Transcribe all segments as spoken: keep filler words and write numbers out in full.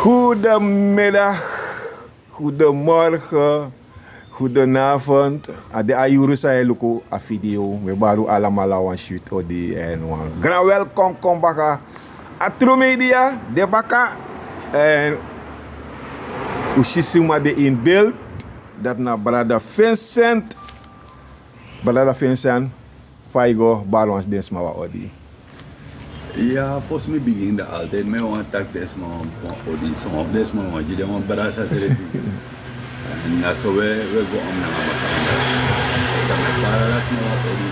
Goedemiddag, goedemorgen, goedenavond. A de a yuru san e luku a video. We baru alamala wan sweet odi en wan gran welkom kon baka. A True Media de baka. En u si suma de in beeld. Dat na brada Vincent. Brada Vincent, fa i go, balans den sma wan odi. Ya, fosi mi bigin, dan altijd mi wani taki den sma wan odi, son of den sma wan gi den wan brasa srefi. Na so we, we go om nanga makandra. San mi e bari ala sma wan odi,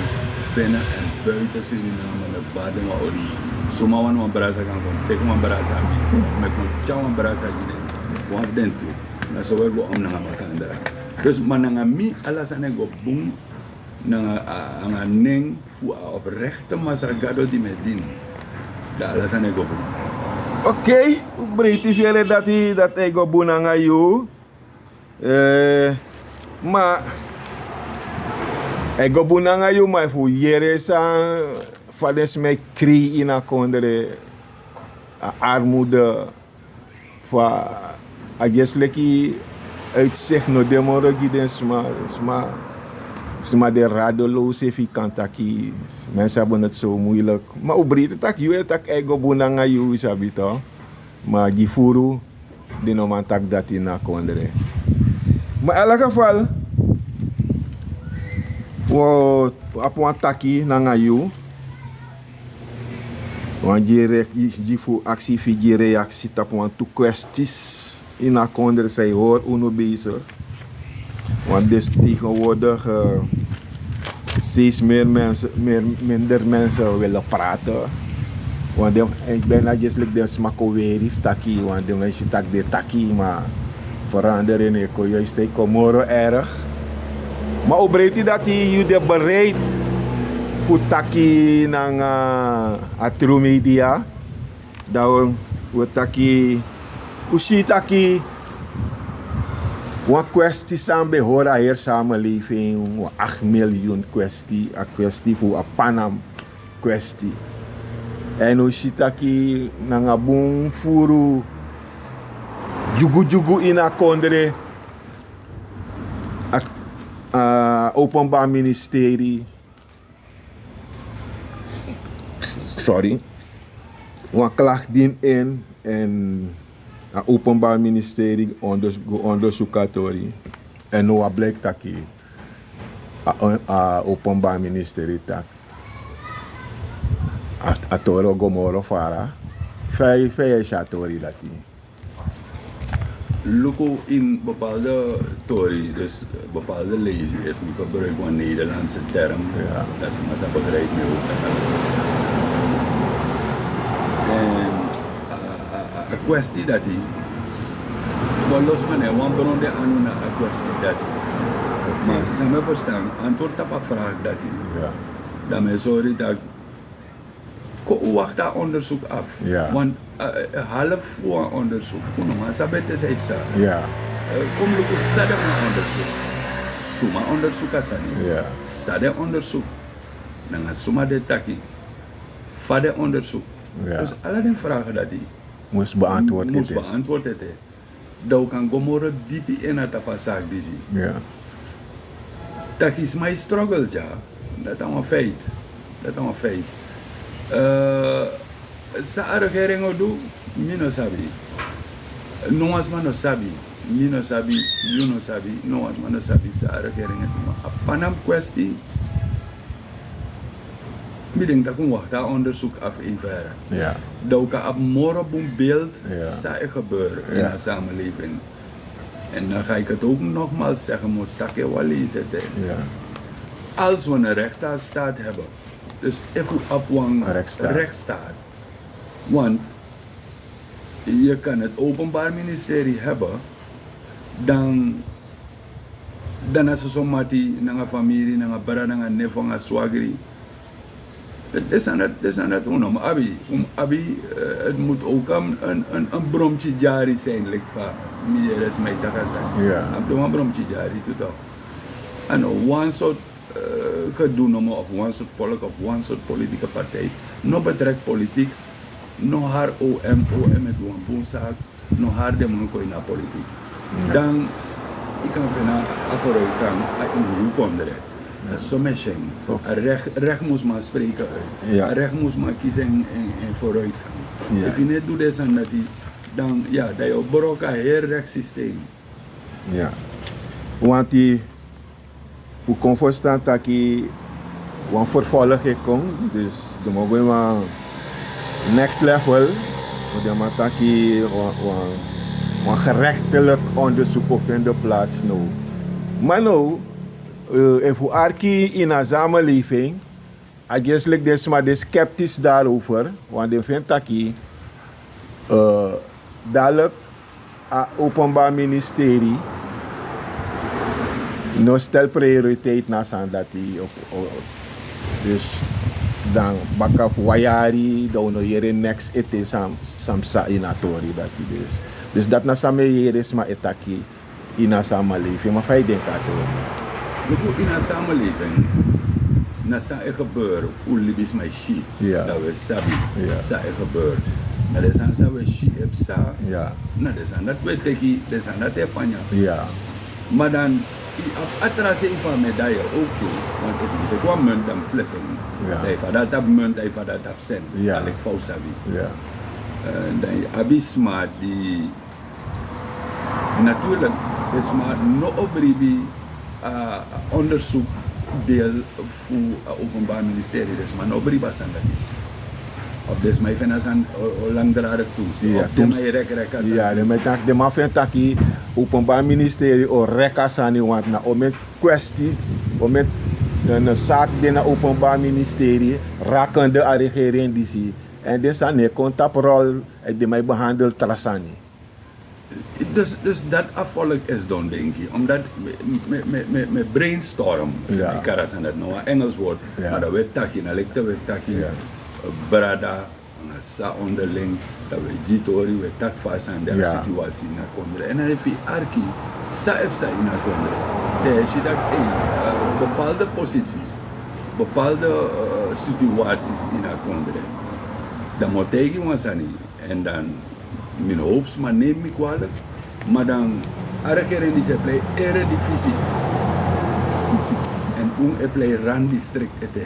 binnen en buiten Suriname, mi e bari den wan odi. Suma wani wan brasa kan kon teki wan brasa gi mi, mi e kon tyari wan brasa gi den. Wan fu den tu. Na so we go om nanga makandra. Dus ma nanga mi ala sani e go bun. Nanga a, anga nen fu a oprechte Masra Gado di mi e dini. Dan ala sani e go bun. Oké, un breiti fu yere dati, dati e go bun nanga yu. Eh, ma e go bun nanga yu, ma efu un yere san fa den sma e krei ini a kondre, a armoede, fa a gesi leki uitzicht no de moro gi den sma, sma, sma de radeloos, efu yu kan taki, mensen hebben het zo moeilijk. Ma un breiti taki yu e taki e go bun nanga yu, yu sabi toch. Ma gi furu, den no man taki dati na kondre. Ma in elk geval, wi abi wan taki nanga yu. Wan gi re-, gi fu aksi fu gi reaksi tapu wan tu kwestis ini a kondre san e hori unu bezig. Want dus tegenwoordig, eh, steeds meer mensen, meer, minder mensen willen praten. Want den, ik ben na gisteren den sma kon weri fu taki, want den mensen taki den taki, maar verandering e kon juist e kon moro erg. Maar un breiti dati yu de bereid fu taki nanga a True Media. Dan we, we taki, un si taki wan kwesti san ben hori a heri samenleving, wan acht miljoen kwesti, a kwesti fu a Panam kwesti. En un si taki nanga bun furu dyugudyugu ini a kondre, a, a openbaar ministerie, sorry, wan klacht dien in en a openbaar ministerie onders-, go onderzoek a tori. En now a blijkt taki a, a openbaar ministerie taki a, a tori o go moro fara. Fa yu, fa yu e si a tori dati? Luku in bepaalde tori, dus bepaalde leisi, efu mi gebruik wan Nederlandse term, dan suma sa begrijp mi ook dat alles. En a, a, a, a kwesti dati, wan los man e wan bron de anu na a kwesti dati. Maar san mi e verstan, antwoord tapu a vraag dati. Dan mi e sori taki kon un wakti a onderzoek af. Want, eh, eh, half fu wan onderzoek, un no man sabi ete san e psa. Eh, kon mi luku san den man onderzoek. Suma onderzoek a sani. San den onderzoek. Nanga suma den taki. Fa den onderzoek. Dus ala den vragen dati mus beantwoord ete. Dan un kan go moro dipi ini a tapu a saki disi. Taki sma e struggle dya, dati na wan feit. Dati na wan feit. Eh, san a regering o du, mi no sabi. No wan sma no sabi. Mi no sabi, yu no sabi, no wan sma no sabi san a regering e du. Ma a Panam kwesti, mi denki taki un wakti a onderzoek af even. Dan un kan abi moro bun beeld san e gebeur ini a samenleving. En dan ga ik het ook nogmaals zeggen, mi o taki en wan leisi ete. Als we een rechtsstaat hebben, dus efu un abi wan rechtsstaat, want je kan het openbaar ministerie hebben, dan, dan na soso mati, nanga famiri, nanga brada, nanga nefu, nanga swagri. Dit is aan het, dit is aan het, un no mus abi, un mus abi, eh, het moet ook een, een, een, een bromtje dyari zijn, like fa mi yere sma e taki a sani. Abi de wan bromtje dyari tu toch. En wan soort, eh, gedoe nomo of wan soort volk of wan soort politieke partij. No betrek politiek, no har O M, O M e du wan bun zaak. no hari den man kon ini a politik. Dan yu kan feni a vooruitgang a ini yu kondre. A somesing a recht mus man spreken uit. A recht mus man kiezen en vooruitgang. Efu yu net doe den sani dati, dan ya dan yu brok a heel rechtssysteem. Want yu kon verstan taki wan vervolg e kon, dus den man go ini wan next level. Den man taki wan gerechtelijk onderzoek o fende plaats now. Maar now, efu arki in a samenleving, a geslik den sma de sceptisch daarover, want den fende taki, dadelijk a openbaar ministerie no stel prioriteit na sani dati. Dus dan baka fu wan yari dan un no yere neks ete san psa ini a tori dati. Dus dati na san mi e yere sma e taki ini a samenleving. Ma fa yu denki a tori? Luku, ini a samenleving na san e gebeur. Un libisma e si, dan un e sabi san e gebeur. Na den sani san un e si e psa, na den sani dati un e teki, den sani dati e panya. Ma dan yu abi a tra sei fu a medaille ook tu. Want efu yu teki wan munt dan mus flipi en, dan yu fadati abi munt, dan yu fadati abi sent, dan leki fa un sabi. Dan yu abi sma di, natuurlijk, den sma no o bribi a onderzoek deel fu a openbaar ministerie, den sma no o bribi a sani dati. Of den sma e feni a sani o langdradig tu, of den man e rek rek a sani. Den man e taki, den man feni taki openbaar ministerie o rek a sani, want na omeni kwesti, omeni saki de na openbaar ministerie rakende a regering disi. Èn den sani no e kon tapu rol, èn den man e behandel tra sani. Dus dat a volk is don denki omdat me brainstorm, me karasan dat no a engels woord, maar dat we taki na lekte we taki brada, na sa onderling, dat we ditori we tak fasa en de situatie na kondre en dan efi arki sa epsa in a kondre, de si dat bepaalde posities, bepaalde situaties in a kondre, dan mo tegi wan sani. En dan mi no hoop sma nemi mi kwalik, maar dan a regering disi e plei eredivisie en un e plei randistrikt ete.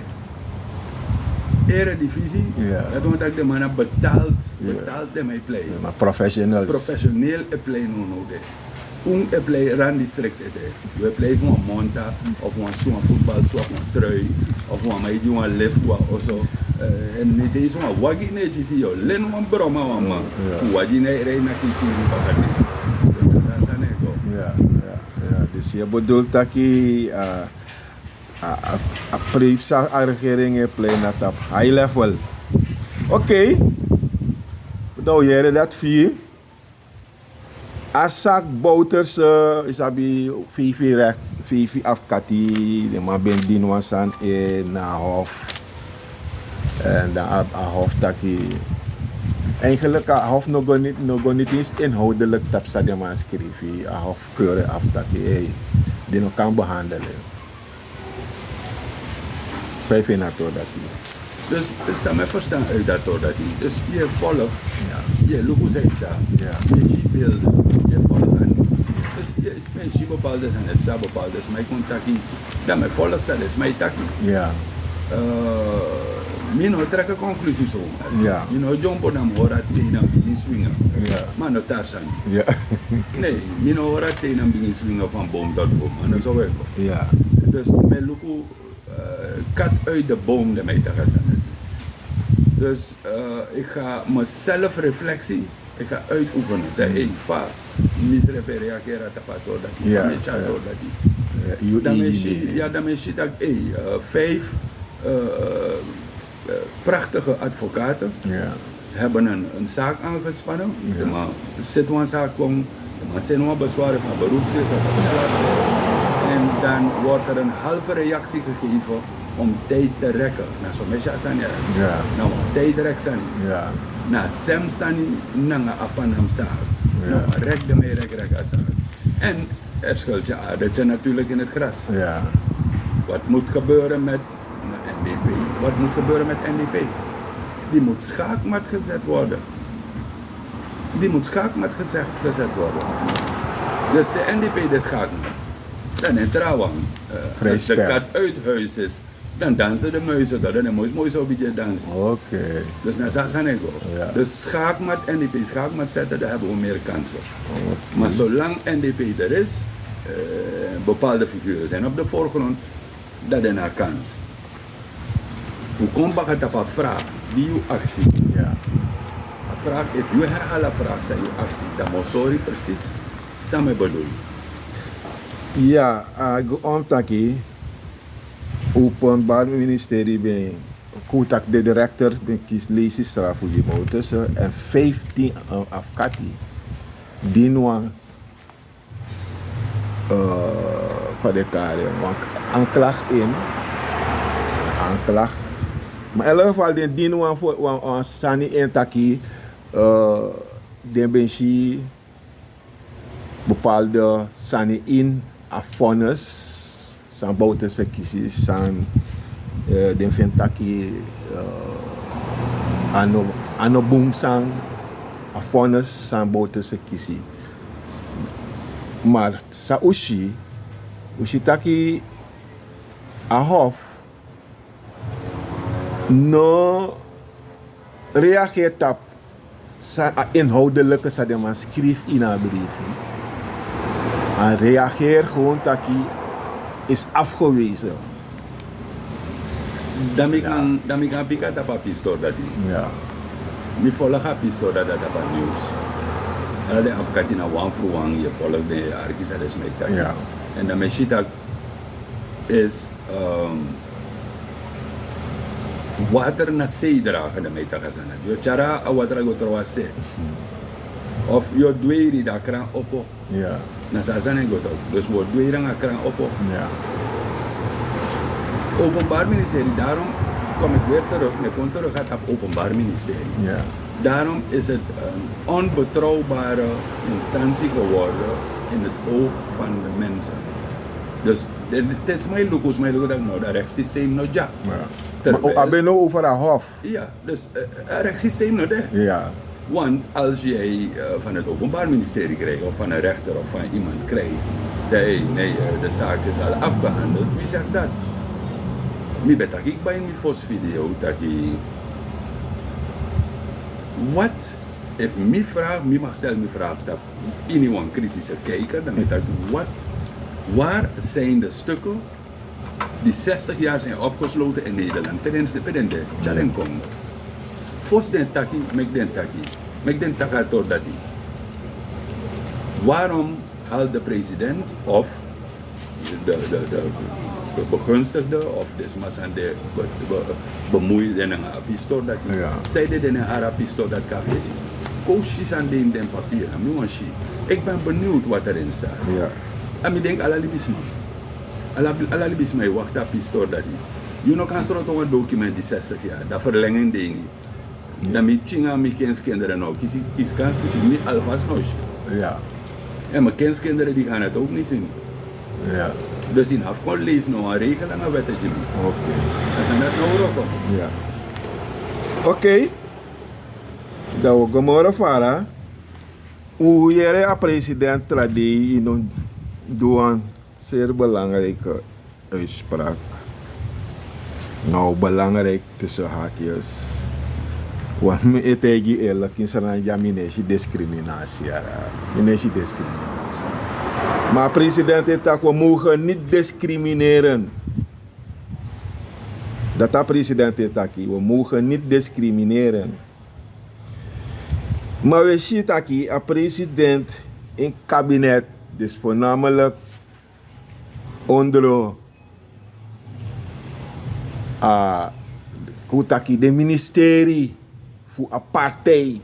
Eredivisie, dat wani taki den man na betaald, betaald den man e plei. Professioneel e plei no no de. Un e plei randistrikt ete. We plei fu wan monta of wan swan futbal swan wan trui of wan man e gi wan lef fu wan oso. En niti isi wan wagi ne e kisi yu o leni wan broma wan man fu wagi ne e rei na kikiri baka di. Dati a sani e go. Dus yu e bedul taki a prei fu san a regering e plei na tapu high level. Okei. Dan wi yere dati fu yu. A sak bowterse, yu sabi, feifi rek, feifi afkati, den man ben dini wan sani na a hof. Èn dan a hof taki, eigenlik a hof no go niti esi inhoudelik tapu san den man skrifi. A hof keur en afu taki ei, den no kan behandel en. Fa yu feni a tori dati? Dus san mi e ferstan uiti a tori dati, dus yu e folg, yu e luku san e psa, yu e si bilde, yu e folg a nyuws. Dus yu e si bepaalde sani e psa, bepaalde sma e kon taki, dan mi e folg san den sma e taki. Mi no trek a konklusi so. Mi no dyompo dan mi hori a tei dan mi bigin swinga. Ma no tarsan. Ne, mi no hori a tei dan mi bigin swinga fan bom tot bom, ma no so we go. Dus mi e luku kat uit de boom den mi e taki a sani. Dus ik ga mi self reflectie, ik ga uitoefenen. Zei ei fa, mi srefi e reageri a tapu a tori dati, fa mi e tyari a tori dati. Dan mi e si, ya dan mi e si taki ei, vijf prachtige advokaten hebben een zaak aangespannen. Den man seti wan zaak kon, den man seni wan beswari fan beroepskrif en beswarskrift. En dan wordt er een halve reactie gegeven om tijd te rekken. Na so mi e si a sani na wan tijdrek sani, na sem sani, nanga a panam zaak. Na wan rek den mi e rek rek a zaak. En er schuilt je adertje natuurlijk in het gras. Wat moet gebeuren met N D P? Wat moet gebeuren met N D P? Die moet schaakmat gezet worden. Die moet schaakmat gezet worden. Dus de N D P de schaakmat. Dan in Trawan, eh, als de kat uit huis is, dan dansen de muizen toch. Dan de muis mooi zo bij je dansen. Oké. Dus na Sasanego. Ja. Dus schaakmat, N D P schaakmat zetten, dan hebben we meer kansen. Oké. Maar zolang N D P er is, eh, bepaalde figuren zijn op de voorgrond, dat is een kans. Fu kon baka tapu a vraag di yu aksi. A vraag, efu yu herhaal a vraag san yu aksi, dan mi o sori precies san mi e bedoel. Ya, a go on taki openbaar ministerie ben, kon taki de directeur ben kisi leisi strafu gi Bouterse en vijftien afkati. Dini wan fa den e kari en, wan anklag in. Anklag. Ma in elk geval den dini wan fu wan sani in taki den ben si bepaalde sani in a vonnis san Bouterse kisi san den feni taki a no bun san a vonnis san Bouterse kisi. Maar san un si, un si taki a hof no reageer tapu san a inhoudelijke san den man skrifi ini a briefi. A reageer gewoon taki is afgewezen. Dan mi kan, dan mi kan pika tapu a pistor dati. Mi volg a pistor dati tapu a nieuws. Ala den afkati na wan fu wan, yu e volg den, yu e arki san den sma e taki. En dan mi e si taki is water na sei dragen, dan mi e taki a sani dati. Yu o tyari a water go tron a se. Of yu o dweiri dan a kran opo. Na so a sani e go toch. Dus wi o dweiri nanga kran opo. Openbaar ministerie, daarom kom ik weer terug, mi e kon terug gaat op openbaar ministerie. Daarom is het een onbetrouwbare instantie geworden in het oog van de mensen. Dus te sma e luku, sma e luku taki no, dat rechtssysteem no dya. Maar we hebben nou over a hof. Ja, dus het rechtssysteem no de. Want als jij van het openbaar ministerie krijgt of van een rechter of van iemand krijgt, zei: "Hey, nee, de zaak is al afgehandeld." Wie zegt dat? Mi ben taki kba ini mi fosi video taki, wat, efu mi vraag, mi mag stel mi vraag tapu ini wan kritische kijker, dan mi taki, wat, waar zijn de stukken die zestig jaar zijn opgesloten in Nederland? Pe den de, pe den de, tyari den kon. Fosi den taki, meki den taki, meki den taki a tori dati. Waarom haalt de president of de, de, de, de begunstigde of den sma san de be, be, bemoeide nanga a pistor dati? San ede den e hari a pistor dati kon na fesi? Kon un si san de ini den papiri, mi wani si. Ik ben benieuwd wat erin staat. En mi denki ala libisma, ala, ala libisma e wakti a pistor dati. Yu no kan sroto wan document di zestig jaar, dan verlenging de ini. Dan mi pikin nanga mi kinskinderen no kisi, kisi kans fu tyari mi alvast no si. En mi kinskinderen die gaan het ook niet zien. Dus yu no abi kon leisi no wan regel nanga wet e gi mi. A sani dati no wroko. Oké. Dan wi o go moro fara. Un yere a president tra dei, yu no, du wan zeer belangrijke uitspraak. Nou, belangrijk tussen haakjes. Want mi e taigi yu eerlijk, in Sranan dya mi no e si discriminatie, yara. Mi no e si discriminatie. Maar president e taki we mogen niet discrimineren. Dati a president e taki, we mogen niet discrimineren. Maar we si taki a president in kabinet, dus voornamelijk ondro a, kon taki den ministerie fu a partij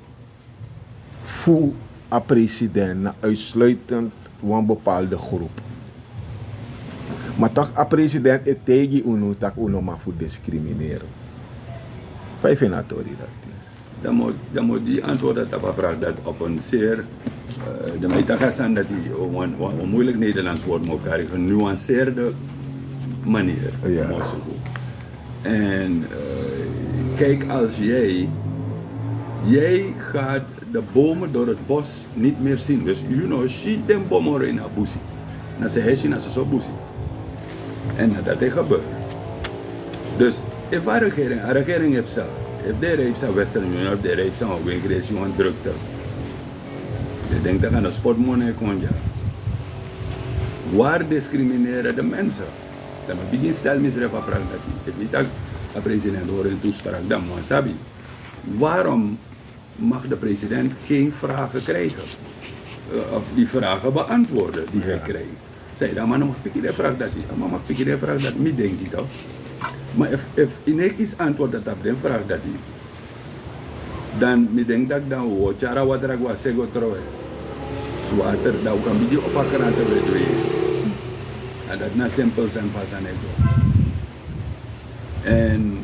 fu a president na uitsluitend wan bepaalde groep. Maar toch a president e taigi unu taki unu no man fu discrimineren. Fa yu feni a tori dati? Dan mi o, dan mi o gi antwoord dati tapu a vraag dati op een zeer, eh, dan mi e taki a sani dati, wan, wan, wan moeilijk Nederlands woord mi o kari, genuanceerde manier. En, eh, kijk, als jij Jij gaat de bomen door het bos niet meer zien. Dus yu no si den bomen moro ini a busi. Na san yu e si na soso busi. En na dati e gebeur. Dus efu a regering, a regering e psa, efu den e psa Western Union, efu den e psa wan winkel e si wan drukte. Den denki tak' a no spot moni e kon dya. Waar discrimineren de mensen? Dan mi bigin stel misrefi a vraag dati. Efu yu taki a president hori en toespraak, dan mi wani sabi. Waarom mag de president geen vragen krijgen? Eh, of die vragen beantwoorden die hij krijgt. Zei dan, maar dan mag piki de vraag dati. Maar mag piki de vraag dati. Mi denki toch. Maar efu, efu yu no e kisi antwoord dati op den vraag dati, dan mi denki tak' dan un o tyari a watra go a se go trowe. Swateri, dan un kan bigin opo a krante, we du yu. A dati na simpel sani fu a sani e go. En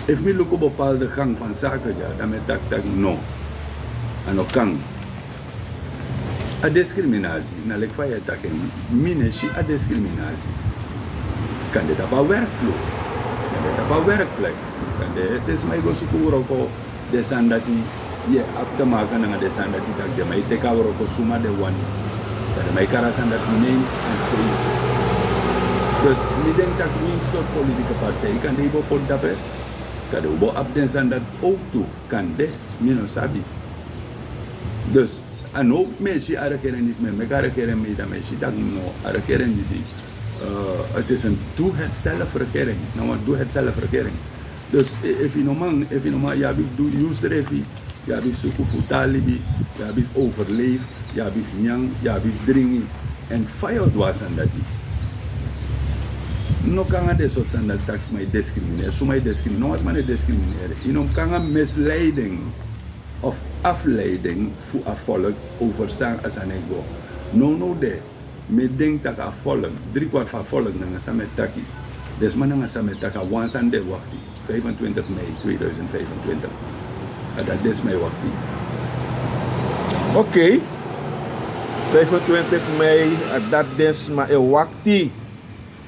efu mi luku bepaalde gang van zaken dya, dan mi e taki tak' no, a no kan. A diskriminasi na leki fa yu e taki en, mi no e si a diskriminasi. Kande tapu a werkvloer, kande tapu a werkplek, kande te sma e go suku wroko, den sani dati yu e abi te maken nanga den sani dati, tak' den man e teki a wroko suma den wani. Dan den man e kari a sani dati names and faces. Dus mi denki tak' wi sortu politieke partij, kande yu bo poti dape, kande un bo abi den sani dati owktu, kande, mi no sabi. Dus a no mi e si a regering disi, mi e meki a regering mi, dan mi e si tak' no, a regering disi, eh, het is een doe-het-zelf-regering. Na wan doe-het-zelf-regering. Dus e- efu yu no man, efu yu no man, yu abi fu du yusrefi, yu abi fu suku fu tan a libi, yu abi fu overleef, yu abi fu nyan, yu abi fu dringi. En fa yu o du a sani dati? No kon nanga den sortu sani dati, taki sma e discrimineren. Suma e discrimineren? No wan sma no e discrimineren. Yu no kon nanga misleiding of afleiding fu a volk over san a sani e go. Nownow de, mi e denki tak' a volk, drie kwart fu a volk nanga san mi e taki, den sma nanga san mi e taki, a wan sani den e wakti. Vijfentwintig mei tweeduizend vijfentwintig. A dati den sma e wakti. Oké. Vijfentwintig mei, a dati den sma e wakti.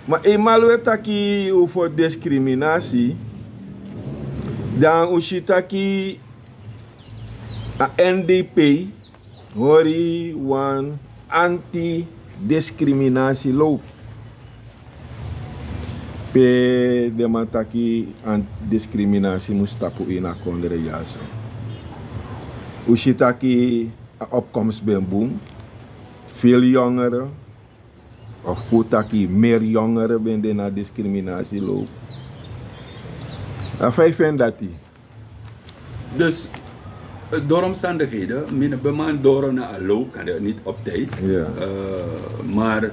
Ma eenmaal wi e taki over discriminatie, dan un si taki a N D P hori wan anti-discriminatieloop. Pe den man taki an- discriminatie mus tapu ini a kondre dyaso. Un si taki a opkomst ben bun. Veel jongeren, of kon taki meer jongeren ben de na discriminatieloop. A fa yu feni dati? Dus, eh, door omstandigheden, mi no ben man doro na a loop, kan niet op tijd. Ja. Eh, maar, eh,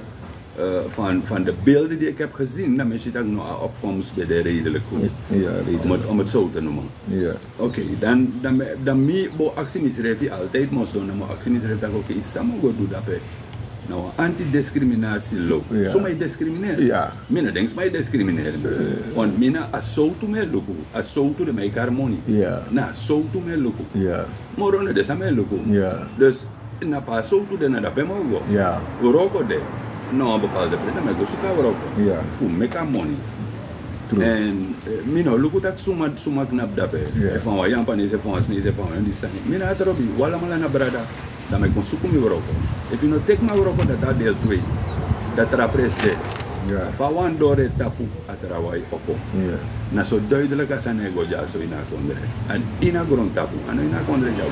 van, van de beelden die ik heb gezien, dan mi si tak' no, a opkomst ben de redelijk goed. Ja, redelijk. Om het, om het zo te noemen. Ja. Oké, dan, dan, dan mi bo aksi misrefi, altijd mos don, dan mi aksi misrefi tak' oké, san mi o go du dape? Na wan anti-discriminatieloop. Ja. Suma e discrimineer? Ja. Mi no denki sma e discrimineer mi. Eh. Want mi na a sowtu mi e luku, a sowtu den man e kari moni. Ja. Na a sowtu mi e luku. Ja. Moro no de san mi e luku. Ja. Dus na pe a sowtu de, na dape mi o go. Ja. Wroko de. Na wan bepaalde presi dan mi e go suku a wroko. Ja. Fu meki a moni. True. En, eh, mi no luku tak' suma, suma knapu dape. Ja. Efu a wan Japanese, efu a wan Sinesi, efu a wan Hindustani. Mi no abi trobi, wi alamala na brada. Dan mi e kon suku mi wroko. Efu yu no teki mi a wroko, dan a deel twee. Dan tra presi de. Ja. Fa wan doro e tapu, a trawan e opo. Ja. Na so duidelijk a sani e go dyaso ini a kondre. Èn ini a grontapu, a no ini a kondre dya.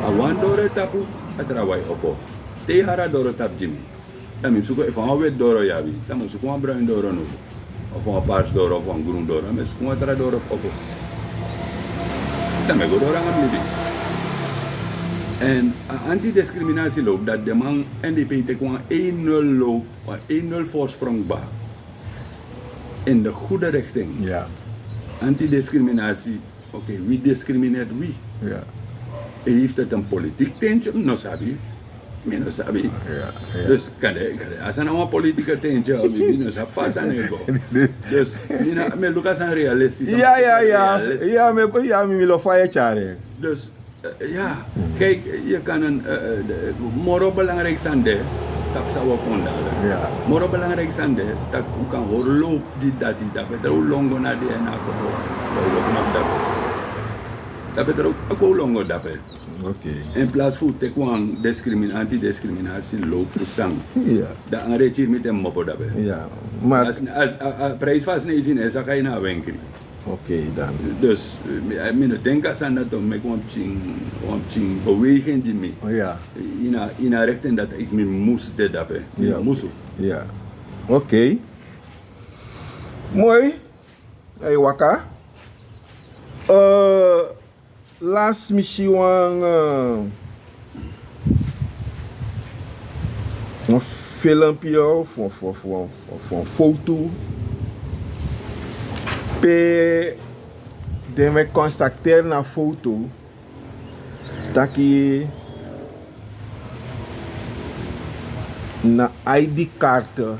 A wan doro e tapu, a trawan e opo. Te yu hari a doro tapu gi mi, dan mi mus suku, efu a wan weti doro yu abi, dan mi o suku wan broin doro now. Of wan pars doro, of wan grun doro, dan mi e suku wan tra doro fu opo. Dan mi e go doro nanga mi libi. Èn a anti-discriminatieloop, dati den man, N D P teki wan één nul loop, wan één nul voorsprong kba. In de goede richting. Ja. Anti-discriminatie, oké, wie discrimineert wie? Ja. Heeft het een politiek tintje? Mi no sabi. Mi no sabi. Ja, ja. Dus kande, kande a sani na wan politieke tintje, mi, mi no sabi fa a sani e go. Dus mi na, mi e luku a sani realistisch. Ja, ja, ja. Realistisch. Ja, mi, ja, mi, mi lobi fa yu e tyari en. Dus, eh, ja, kijk, je kan een, eh, eh, de, moro belangrijk sani de, tapu san wi o kon dala. Ja. Moro belangrijk sani de, tak' un kan hori loop di dati, dan beter un lon go na di en a koto, dan un o knapu dape. Dape tro a kon longo dape. Ok. In plaats fu teki wan discriminatie, discriminatie loop fu sang. Ya. Dan a retirmite mopo dape. Ya. Maar als a prijs vast neesin en saka in a wenkri. Ok dan. Dus mi no denk a sanda to meki wan pikin wan pikin beweging di mi. Ya. In a richting dat ik mi mus de dape. Mi musu. Ya. Ok. Moi. Ai waka. Las mi si wan wan filmpi of wan foto pe den mi e konstakteri na foto taki na id karte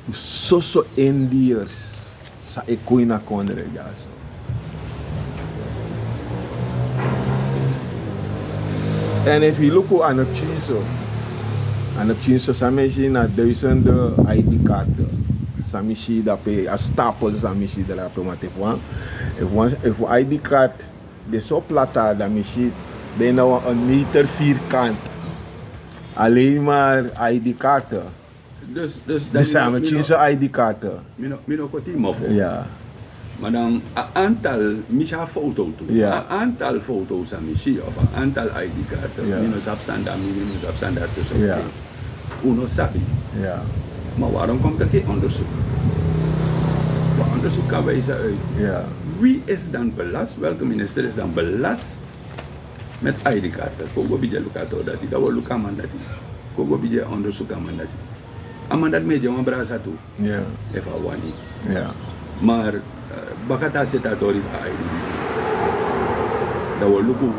fu soso indiers san e kon ini a kondre dyaso. Èn efu yu luku a no pikin so a no pikin so san mi e si na duisende id karte san mi si dape a stapel san mi si drape want efu wan efu wan efu id karte de so plata dan mi si bijna wan meter vierkant alleen maar id karte. Dus dus dan mi no mi no koti mofo. Ma dan a antal mi si a foto tu a antal foto san mi si of a antal id karte mi no sabi sani dan mi no sabi sani dan tusu. Un no sabi. Ma waron kon mi taki ondersuk. Wan ondersuk kan wijse uit. Wi is dan belas welke minister is dan belas met id karte? Kon go bigin luku a tori dati dan wi o luku a man dati. Kon go bigin ondersuk a man dati. A man dati mi e gi en wan brasa tu. Efu a wani. Mar baka te a seti a tori fu a id disi. Dan wi o luku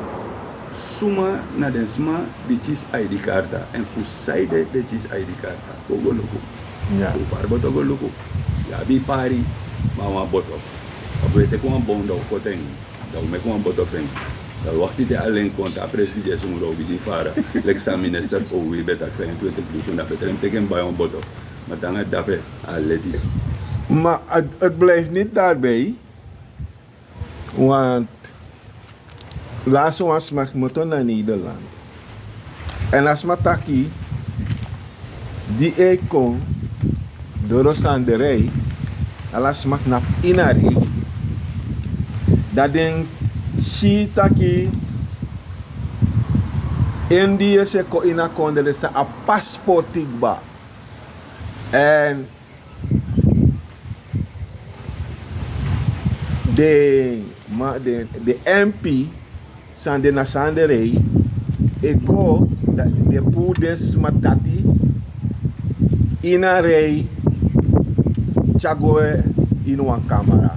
suma na den sma di kisi id karta èn fu saide den kisi id karta. Kon go luku. Un pari boto go luku. Yu abi yu pari. Ma a wan boto a go e teki wan bon dan un koti en. Dan un meki wan boto fu en. Dan un wakti te alen kon te a presi bigin e sumuru a un bigin fara. Leki san minister fu owi ben taki fifentwintig dusun dan betre mi teki en bai wan boto. Ma te nanga dape a leti. Ma het blijft niet daarbij. Want lasi wan sma kmoto na nederland. Èn a sma taki di e kon doro sanderei ala sma knapu ini a rei. Dan den si taki en di yu e si e kon ini a kondre san a pasporti kba. Èn den ma den empi san de na san de rei e go dati den puru den sma dati ini a rei tyago ini wan kamera.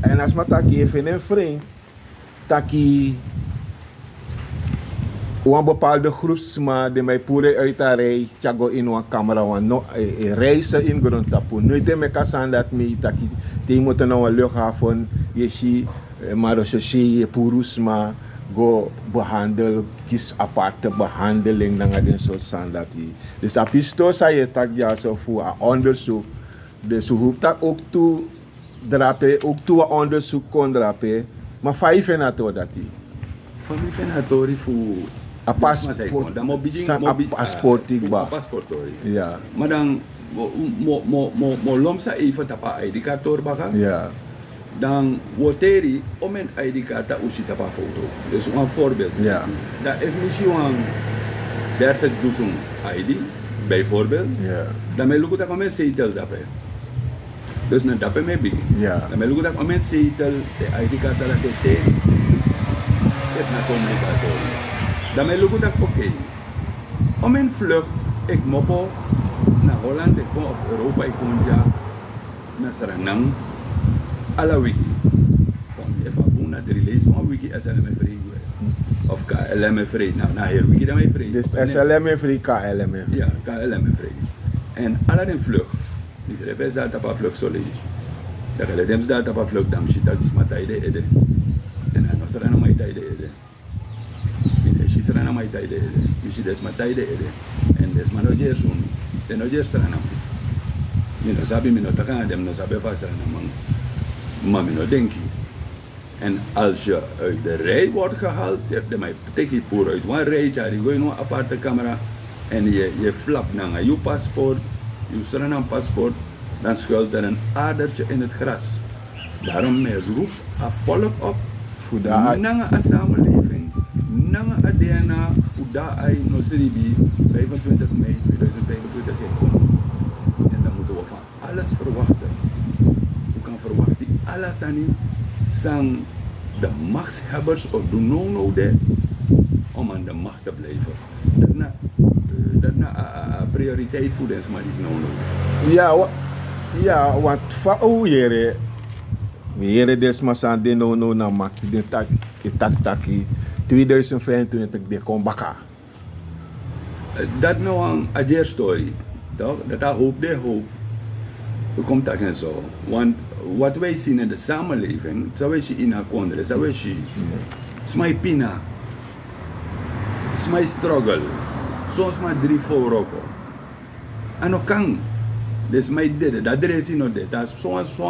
Èn a sma taki e feni en fren taki wan bepalde grupu sma den man e puru en uiti a rei tyago ini wan kamera wan no e reise ini grontapu noiti e meki a sani dati mi e taki te yu moto na wan lukthaven yu e si marechaussee e puru sma go behandel kisi aparte behandeling nanga den sortu sani dati. Dus a pistol san yu e taki dyaso fu a ondersuk dus un hopi tak' owktu drape owktu wan ondersuk kon drape. Ma fa yu feni a tori dati? Fa mi feni a tori fu a paspoort dan mi o bigin mi o bigin a paspoort tori. Ma dan mi o lomsa even tapu a id kartori baka. Dan wi o teri omen id karta un si tapu a foto. Dus wan voorbeeld dan efu mi si wan dertig dusun id bijvoorbeeld dan mi e luku tak' omen seitel dape. Dus na dape mi e bigin dan mi e luku tak' omen seitel den id karta dati e teri. Efu na so mi luku a tori dan mi e luku tak' okei. Omen vlucht e kmopo na holland e kon of europa e kon dya na sranan ala wiki. Efu a bun na dri leisi wan wiki slm e frei gwe. Of klm e frei na heri wiki dan mi e frei. Slm e frei klm e frei. Èn ala den vlucht mi srefi e sari tapu a vlucht soleisi. Dan kede te mi sidon tapu a vlucht dan mi si tak' sma tai den ede. Èn a no sranaman e tai den ede. Mi no e si sranaman e tai den ede. Mi si den sma tai den ede. Èn den sma no dyeri sunu. Den no dyeri sranaman. Mi no sabi mi no taki nanga den mi no sabi efu a sranaman. Ma mi no denki En als je uit de rij wordt gehaald, de man teki puru uit wan rij tyari go in wan aparte kamera, en je flap nanga yu paspoort, yu sranan paspoort, dan schuilt er een adertje in het gras. Daarom mij roep a volk op, nanga a samenleving, nanga a DNA, fu da ai no sribi, vijfentwintig mei tweeduizend vijfentwintig e kon. En dan moeten we van alles verwachten. U kan verwachten ala sani san de machtshebbers o du no no de om aan de macht te blijven. Dat na, eh, dat na a, a, a prioriteit fu den sma disi no no. Ya, wa- ya, want fa o yere, we yere den sma san de no no na makti den taki, e taki taki, tweeduizend vijfentwintig de kon baka. Dat no wan a dyer story. Toch? Dat a hoop de hoop. We komt dat en zo. Want wat wij zien in de samenleving, san wij zien in a kondre, san wij zien. Sma e pina. Sma e struggle. Son sma dri fo wroko. A no kan. Den sma e dede, dan dresi no de. Te a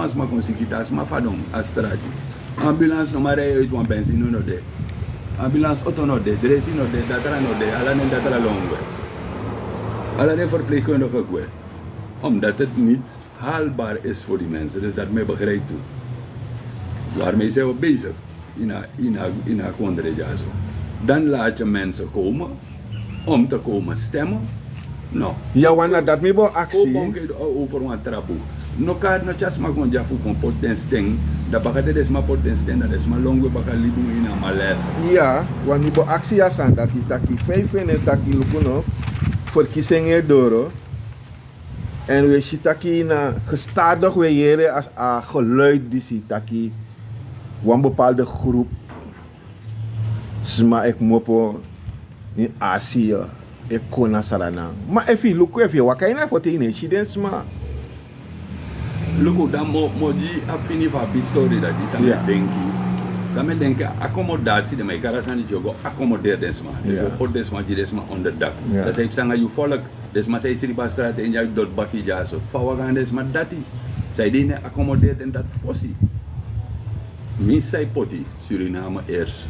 sma kon siki, te a sma fadon a strati. Ambulance no man rij uit, wan bensin no de. Ambulance oto no de, dresi no de, datra no de, ala den datra lon gwe. Ala den verpleegkundige gwe. Omdat het niet haalbaar is voor die mensen. Dus dat men begrijpt u. Waarmee zijn we bezig? In a, in a, in a kondre dyaso. Dan laat je mensen komen om te komen stemmen. No. Ya, wan na dat mi bo aksi. Kon bonke over wan trapu. No kari no tyari sma kon dya fu kon poti den sten. Dan baka te den sma poti den sten, dan den sma lon gwe baka libi unu in a malaise. Ya, wan mi bo aksi a sani dati taki fa yu feni en taki luku no, verkiezing e doro. En we si taki na gestadig we yere a, a geluid disi taki wan bepaalde groep sma e kmopo in Azië, e kon na Sranan. Ma efu yu luku, efu yu waka ini a foto, yu no e si den sma. Luku, dan mi o, mi o gi a fini fu a pistori dati, san mi e denki. San mi e denki, akomodatie, den man e kari a sani disi o go akomoderi den sma. Den o poti den sma, gi den sma onderdak. Dan san yu psa nanga yu volk, den sma san e sribi a strati ini a doti baki dyaso. Fa wi o go nanga den sma dati? San yu de ini e akomoderi den dati fosi? Mi san e poti Suriname eerst.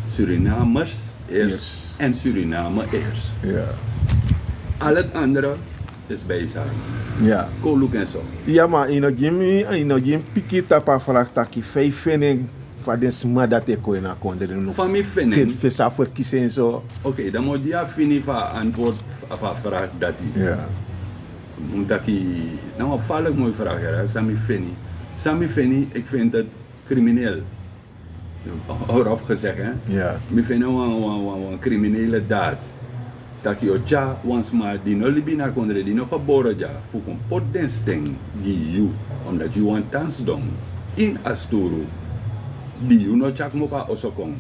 Surinamers eerst. En Suriname eerst. Al het andere is bijzaak. Kon luku en so. Ya, ma yu no gi mi, yu no gi mi piki tapu a vraag taki fa yu feni en, fa den sma dati e kon ini a kondre no. Fa mi feni en? Fu sa verkiezing so. Oké, dan mi o gi a fini fu a antwoord fu a vraag dati. Omdat yu, na wan falek moi vraag, ya, san mi feni. San mi feni, ik vind het crimineel. Grof gezegd, hè? Mi feni wan, wan, wan, wan criminele daad. Taki yu o tyari wan sma di no libi ini a kondre, di no gebore dya, fu kon poti den sten gi yu, omdat yu wani tan sidon ini a sturu di yu no tyari kmopo a oso kon.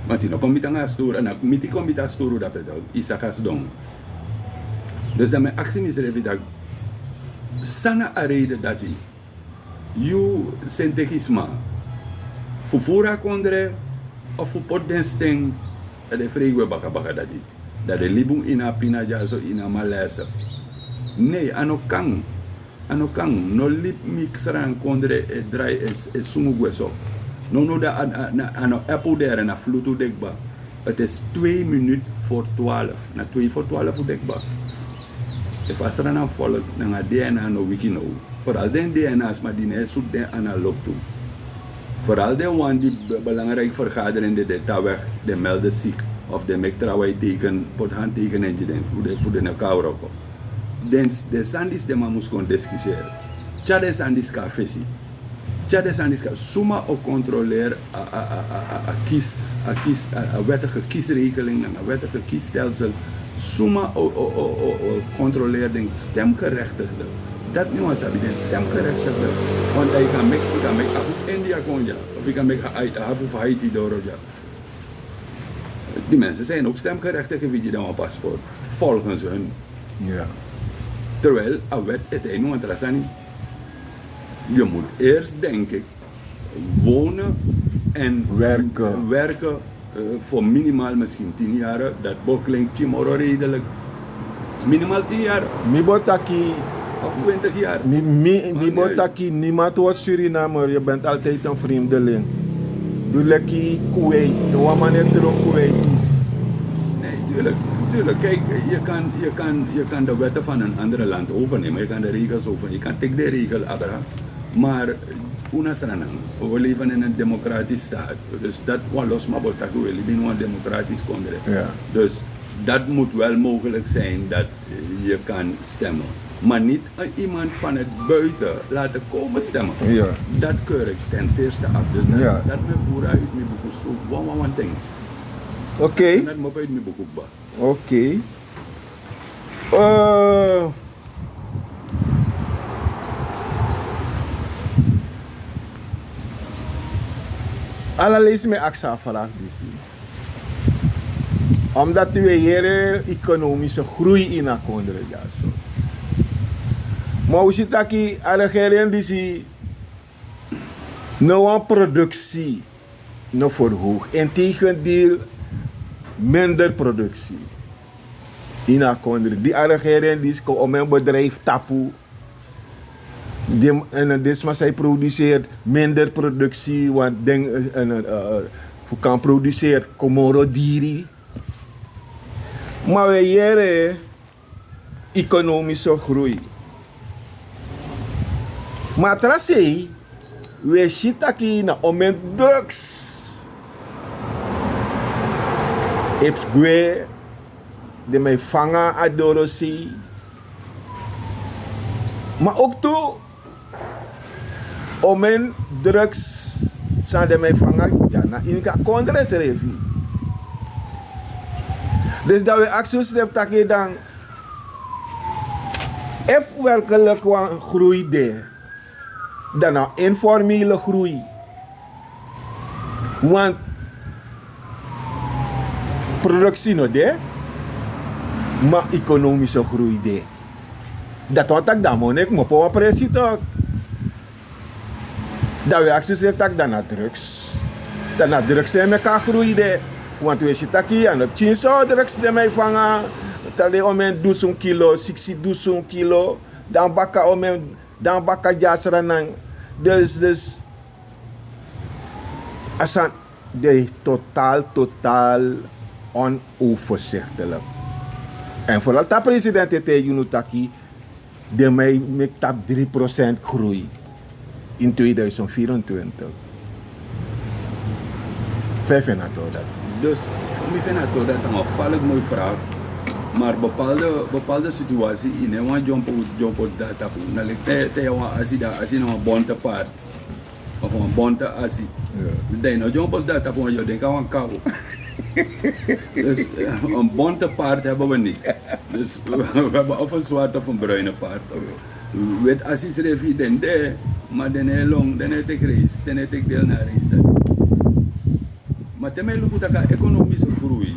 Want yu no kon miti nanga a sturu, en a miti kon miti a sturu dape, yu saka sidon. Dus dan mi e aksi misrefi taki, san na a reden dati? Yu seni teki sma fu furu a kondre, of fu poti den sten, dan den frei gwe bakabaka dati. Dan den libi unu ini a pina dyaso, ini a malaise. Nee, a no kan. A no kan. No libi mi Sranan kondre e drai, e, e sungu gwe so. No, no, dan a, a, a no app un de yere, na flutu un de kba. Het is twee minuut voor twaalf. Na twee voor twaalf un de kba. Efu a Sranan volk nanga DNA no wiki now. Vooral den DNA sma di no e sutu den analog tu. Vooral den wan di be-, belangrijk vergadering de, de taweg, den melde ziek. Of den meki trawan e teken, poti handtekening gi den, fu den, fu den no kan wroko. Den, den sani disi den man mus kon diskuteri. Tyari den sani disi kon na fesi. Tyari den sani disi kon, suma o controleer a, a, a, a, a kies, a kies, a, a wettige kiesregeling, nanga wettige kiesstelsel. Suma o, o, o, o, o controleer den stemgerechtigde. Dati mi wani sabi, den stemgerechtigde. Want dan yu kan meki, yu kan meki, a fu India kon dya, of yu kan meki a, a fu Haiti doro dya. Die mensen zijn ook stemgerechtigd efu yu gi den wan paspoort, volgens hun. Terwijl a wet e taigi wan tra sani. Je moet eerst, denk ik, wonen en werken, eh, voor minimaal misschien tien jaar. Dat bo klinkt moro redelijk. Minimaal tien jaar. Mi bo taki, of twintig jaar. Mi, mi, mi bo taki, niemand wordt Surinamer. Je bent altijd een vreemdeling. Leki Kuwait, no wan man e tron Kuwait is. Nee, tuurlijk, tuurlijk. Kijk, je kan, je kan, je kan de wetten van een andere land overnemen. Je kan de regels overnemen. Je kan tik de regel, Abra. Maar, una sranang, we leven in een democratisch staat. Dus dat wan losma botaki, we leven in een democratisch kondre. Ja. Dus dat moet wel mogelijk zijn dat je kan stemmen. Maar niet een iemand van het buiten laten komen stemmen. Ja. Dat keur ik ten zeerste af. Dus dat, Ja. dat me pura uit mi buku so wan wan wan ting. Oké, Dat me uit mi buku ba. oké. Eh, ala leisi mi e aksi a vraag disi. Omdat wi e yere ekonomische groei ini a kondre dyaso. Ma wi si taki a regering disi no wan productie no verhoog. Integendeel, minder productie. Ini a kondre. Di a regering disi kon, o men bedrijf tapu. Di, en, en den sma san e produceert minder productie, want den, eh, en, eh, eh, fu kan produceert kon moro diri. Ma wi e yere ekonomische groei. Ma a tra sei, wi e si taki na omen drugs e gwe, den man e fanga a dorosei. Ma ook tu, omen drugs san den man e fanga dya na ini a kondre srefi. Dus dan wi e aksi unsrefi taki dan, efu werkelijk wan groei de, dan na informele groei. Want productie no de, ma economische groei de. Dati wani taki dan a moni e kmopo wan presi tok. Dan wi e aksi unsrefi taki dan na drugs. Dan na drugs e meki a groei de. Want wi e si taki a no pikinso drugs den man e fanga. Tra dei omen dusun kilo, siksi dusun kilo. Dan baka omen, dan baka dya sranan. Dus, dus a sani de totaal, totaal onoverzichtelijk. En vooral te a president e taigi unu taki den man e meki tapu drie procent groei in tweeduizend vierentwintig. Fa yu feni a tori dati? Dus, fa mi feni a tori dati, na wan falik moi vraag. Maar bepaalde, bepaalde situatie, yu no e wani dyompo, dyompo dati tapu. Na leki te, te yu abi wan asi, dan a asi na wan bonte paard. Of wan bonte asi. Ja. Dan yu no dyompo dati tapu, want yu o denki a wan kaw. Dus, eh, een bonte paard hebben we niet. Dus, we hebben of een zwarte of een bruine paard. Of wit asi srefi den de, ma den no e lon, den no e teki reis, den no e teki deel na a reis dati. Ma te mi e luku taki a ekonomische groei,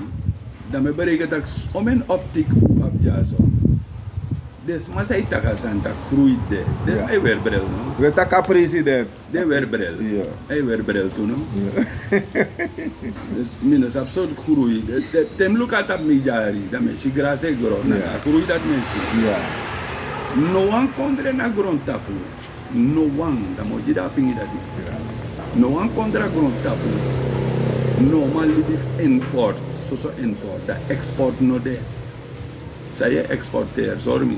dan mi e bereiken taki s-, omen optik un abi dyaso. Den sma san e taki a sani taki groei de. Den sma e weri bril, no? Wi e taki a president. Den e weri bril. Ja. A e weri bril tu, no? Ja. Dus mi no sabi sortu groei. Te, te, te mi luku a tapu mi dyari, dan mi e si grasi e gro. Na, Ja. A groei dati mi e si. Ja. No wan kondre na grontapu. No wan, dan mi o gi den a pingi dati. Ja. No wan kondre na grontapu no man libi fu import, soso import, dan export no de. San yu e exporteri, sori mi.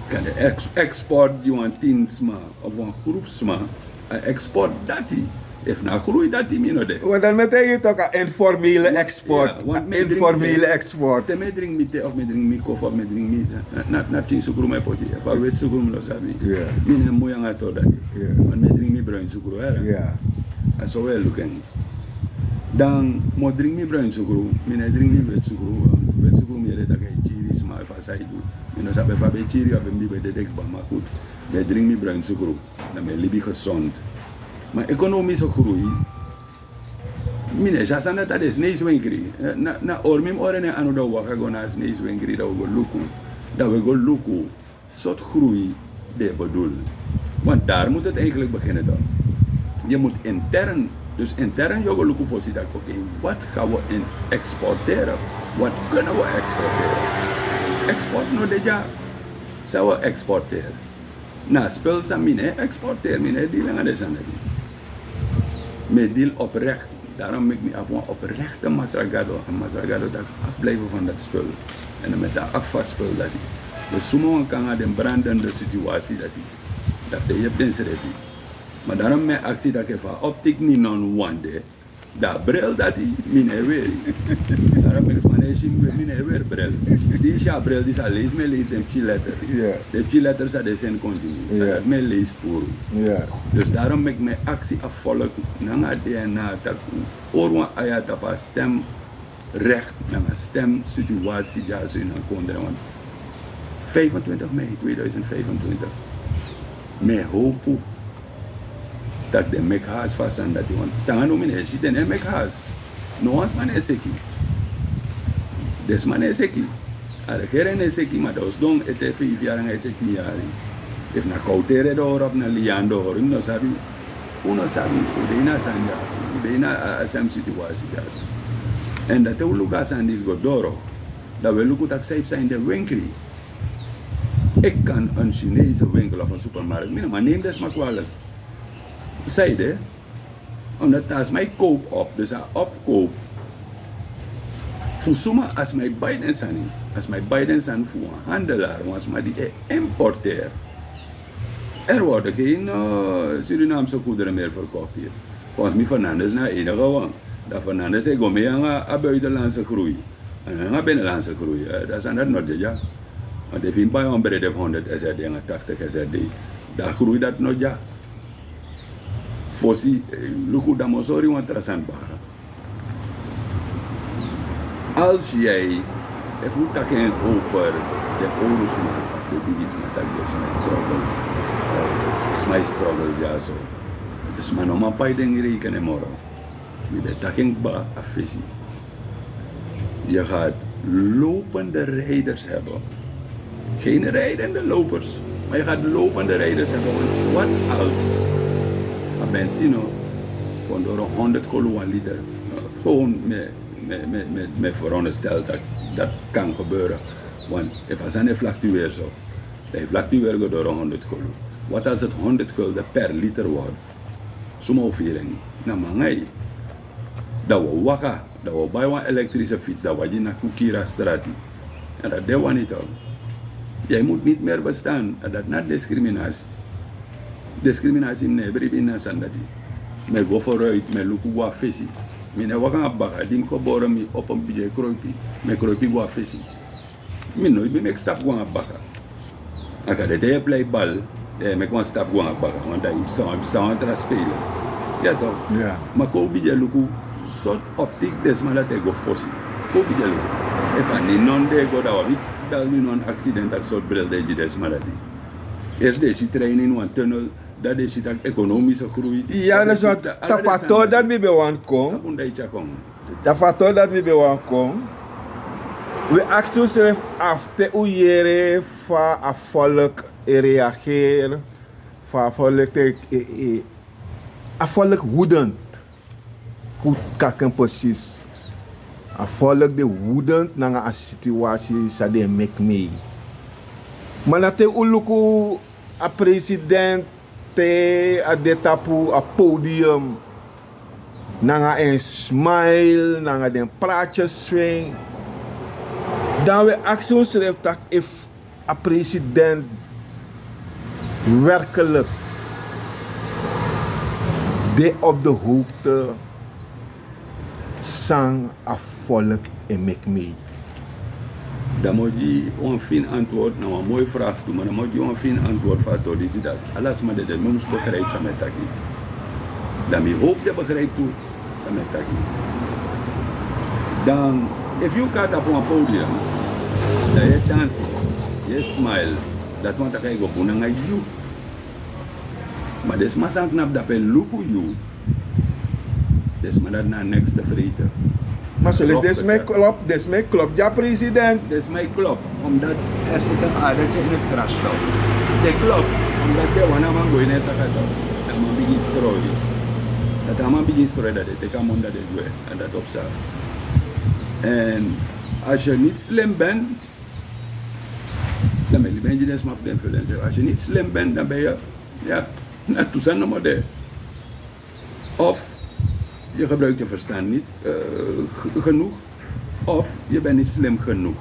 Kan de ex-, export gi wan tin sma of wan groep sma, a export dati. Efu na groei dati mi no de. Want dan mi e taigi yu taki a informele export. Ja, want mi e dringi, informele export. Te mi e dringi mi te of mi e dringi mi kofi of mi e dringi mi, na, na, na pikin sukru mi e poti. Efu a weti sukru mi no sabi. Ja. Mi no e moi nanga tori dati. Ja. Want mi e dringi mi broin sukru, hè. Ja. A so wi e luku en. Dan mi o dringi mi broin sukru, mi no e dringi mi weti sukru. Weti sukru mi yere taki a e kiri sma, efu a san e du. Mi no sabi efu a ben e kiri yu, a ben mi ben dede kba, ma goed. Mi e dringi mi broin sukru. Dan mi e libi gezond. Ma ekonomische groei, mi no e si a sani dati a de. Sneiswenkri. Eh, na, na ori mi mus ori en, anu dan wi waka go na a sneiswenkri, dan wi go luku. Dan wi go luku sortu groei den e bedoel. Want daar moet het eigenlijk beginnen dan. Je moet intern, dus intern yu o go luku fosi taki, oké, wat gaan we in exporteren? Wat kunnen we exporteren? Export no de dya. San wi o exporteri? Na spul san mi no e exporteri, mi no e deal nanga den sani dati. Mi e dili oprek. Darom meki mi abi wan oprekte masra gado, en masra gado dati afblijfu fan dati spul. En dan mi e tan afu a spul dati. Dus suma wan kon nanga den brandende situasi dati, dan fu den yepi densrefi. Ma darom mi e aksi tak' efu a optik ninon wan de, dan a bril dati mi no e weri. Darom meki sma no e si mi weri, mi no e weri bril. Di yu si a bril disi, a leisi mi e leisi den pikin letter. Den pikin letter san den seni kon gi mi, dan dati mi e leisi puru. Dus darom meki mi e aksi a folk, nanga dna, tak' un hori wan aya tapu a stem rek nanga stem situasi dyaso ini a kondre wan. Vijfentwintig mei tweeduizend vijfentwintig. Mi e howpu tak' den meki haas fu a sani dati, want te nanga now mi no e si den no e meki haas. No wan sma no e seki. Den sma no e seki. A regering no e seki, ma dan un sidon ete feifi yari nanga ete tin yari. Efu na kowtere den hori, abi na liyan den hori, mi no sabi. Un no sabi, un de ini a sani dya, un de ini a, a same situasi dyaso. En dan te un luku a sani disi go doro, dan un e luku tak' san e psa ini den wenkri. Ik kan een Chinese winkel of een supermarkt, mi no man neem den sma kwalijk. Sanede, omdat a sma e kowpu op, dus a opkowpu. Fu suma a sma e bai den sani? A sma e bai den sani fu wan handelaar, wan sma di e importeer. Er worden geen, eh, Surinaamse goederen meer verkocht hier. Volgens mi Fernandes na a enige wan. Dan Fernandes e go mee nanga a buitenlandse groei. En nanga binnenlandse groei, eh, dan sani dati no de dya. Want efu yu bai wan brede fu honderd S R D nanga tachtig S R D, dan a groei dati no de dya. Fosi, eh, luku dan mi o sori wan tra sani baka. Als jij, efu un taki en over den owru sma of den bigi sma, taki den sma e struggle, of sma e struggle dyaso, den sma no man pai den rekening moro. Mi ben taki en kba a fesi. Je gaat lopende rijders hebben. Geen rijdende lopers, maar je gaat lopende rijders hebben. Want wat als a benzine kon doro honderd kolu wan liter? Gewoon, mi, mi, mi, mi, mi veronderstel dat dat kan gebeuren. Want efu a sani e fluctueer so, dan e fluctueer go doro honderd kolu. Wat als het honderd gulden per liter wordt? Suma o firi en? Na mangai. Dan wi o waka, dan wi o bai wan elektrische fiets, dan wi o gi na kukira strati. En dat de wani toch. Jij moet niet meer bestaan. En dat na discriminatie. Discriminatie mi no e bribi na sani dati. Mi e go vooruit, mi e luku go na fesi. Mi no e waka na baka, di mi gebore mi opo mi bigin e kroipi, mi e kroipi go na fesi. Mi no, mi meki stap go na baka. A kan de te yu e plei bal, dan yu e meki wan stap go na baka, want dan yu psa wan, psa wan tra speler. Ya toch? Ma kon un bigin e luku sortu optik den sma dati e go fosi. Kon un bigin e luku. Efu a ninon den e go, dan wi abi fu bel ninon accident, a sortu bril den e gi den sma dati. Eerst den e si trein ini wan tunnel, dan den e si taki ekonomische groei. Ya, dan den e si taki ala den sani dati. Tapu a tori dati mi ben wani kon. Tapu un dati e tyari kon. Tapu a tori dati mi ben wani kon. Wi e aksi unsrefi, efu te un yere fa a folk e reageri, fa a folk e, e, e, a folk woedend. Fu taki en precies. A folk de woedend nanga a situasi san den e meki mee. Ma na te un luku a president te a de tapu a podium, nanga en smile, nanga den praatjes fu en, dan wi e aksi unsrefi taki efu a president werkelijk de op de hoogte san a folk e meki mee. Dan mi o gi wan fini antwoord na wan moi vraag tu, ma dan mi o gi wan fini antwoord fu a tori disi, dati ala sma dede, mi mus begrijp san mi e taki. Dan mi hoop den begrijp tu san mi e taki. Dan efu yu kon na tapu wan podium, dan yu e dansi, yu e smile, dati wani taki a e go bun nanga yu. Ma den sma san knapu dape luku yu, den sma dati na a next te freite. Ma so lesi den sma e klop, den sma e klop gi a president. Den sma e klop, omdat er zit een adertje in het gras toch. Den klop, omdat den wani a man go ini en saka toch. Dan a man bigin stroi. Dan te a man bigin stroi, dan den teki a man, dan den gwe. En dati o psa. En als je niet slim bent, dan ben je, ben je den sma fu den influencer. Als je niet slim bent, dan ben je, ja, na tu sani nomo de. Of Je gebruikt je verstand niet, eh, g-, genoeg. Of je bent niet slim genoeg.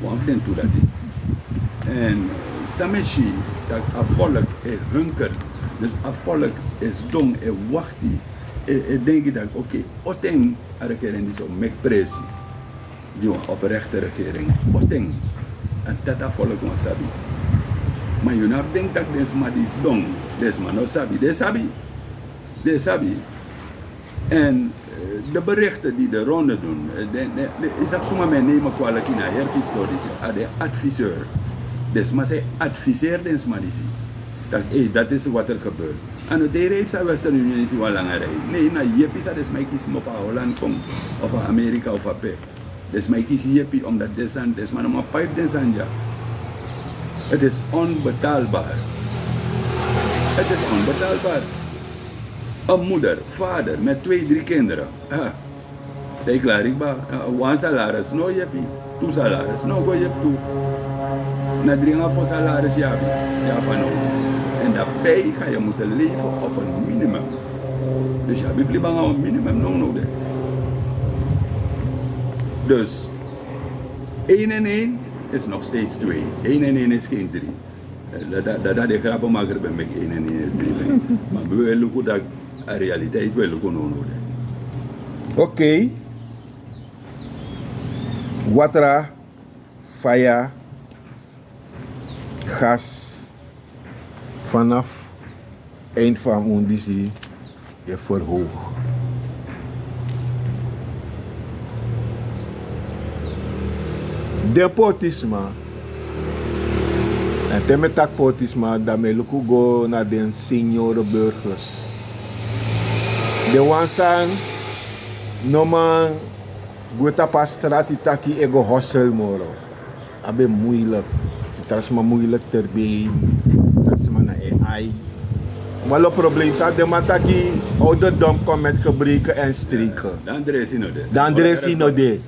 Wan fu den tu dati. En san mi e si, dat a volk e hunker. Dus a volk e sidon, e wakti, e, e denki dat, oké, oten a regering disi o meki presi. Di wan oprechte regering. Oten. A dati a volk wan sabi. Ma yu no abi denki tak' den sma di sidon, den sma no sabi. Den sabi. Den sabi. En, eh, de berichten die de ronde doen, eh, de, de, de, is dat zomaar mijn nemen kwalijk in haar historische, ah, de adviseur. Dus maar zij adviseert den sma disi. Dat, hey, dat is wat er gebeurt. En het hele heeft zijn Western Union is wel langer rij. Nee, na yepi sa den sma e kisi mi op a Holland kon. Of a Amerika of a pe. Den sma e kisi yepi omdat den sani, den sma no man paipi den sani dya. Het is onbetaalbaar. Het is onbetaalbaar. Een moeder, vader met twee, drie kinderen. Ha. Dan yu klari kba. Wan salaris no yepi. Tu salaris no go yepi tu. Na dringi a fo salaris yu abi. Yu abi fanowdu. En daarbij ga je moeten leven op een minimum. Dus yu abi fu libi nanga wan minimum nownow de. Dus één en één is nog steeds twee. Één en één is geen drie. Eh, dat, dat, dat de grappenmaker ben meki één en één is drie ben. Maar we willen luku dat a realiteit, we luku nownow de. Oké. Watra, faya, gas, vanaf eind van mun disi e verhoog. Den portisma, en te mi e taki portisma, dan mi e luku go na den seniore burgers. Den wan san no man gwe tapu a strati taki e go hosel moro. A ben moeilijk. Tra sma moeilijk ter been. Tra sma na e ai. Ma lo probleem san den man taki, ouderdom kon met gebreken en streken. Dan dresi no de. Dan dresi no de.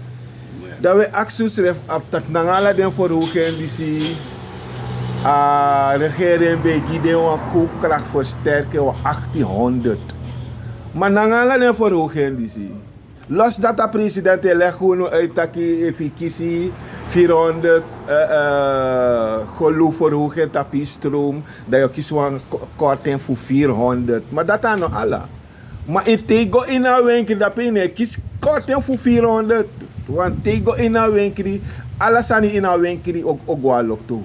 Dan we aksi unsrefi afu taki nanga ala den verhoging disi, a regering ben e gi den wan koopkrachtversterking wan achttienhonderd. Ma nanga ala den verhoging disi, los dati a president e legi unu uit taki efu yu kisi vierhonderd, eh, eh, geluwverhoging tapu yu stroom, dan yu o kisi wan ko-, korting fu vierhonderd. Ma dati a no ala. Ma yu te yu go ini a wenkri, dape yu no e kisi korting fu vierhonderd. Want te yu go ini a wenkri, ala sani ini a wenkri o, o go na loktu.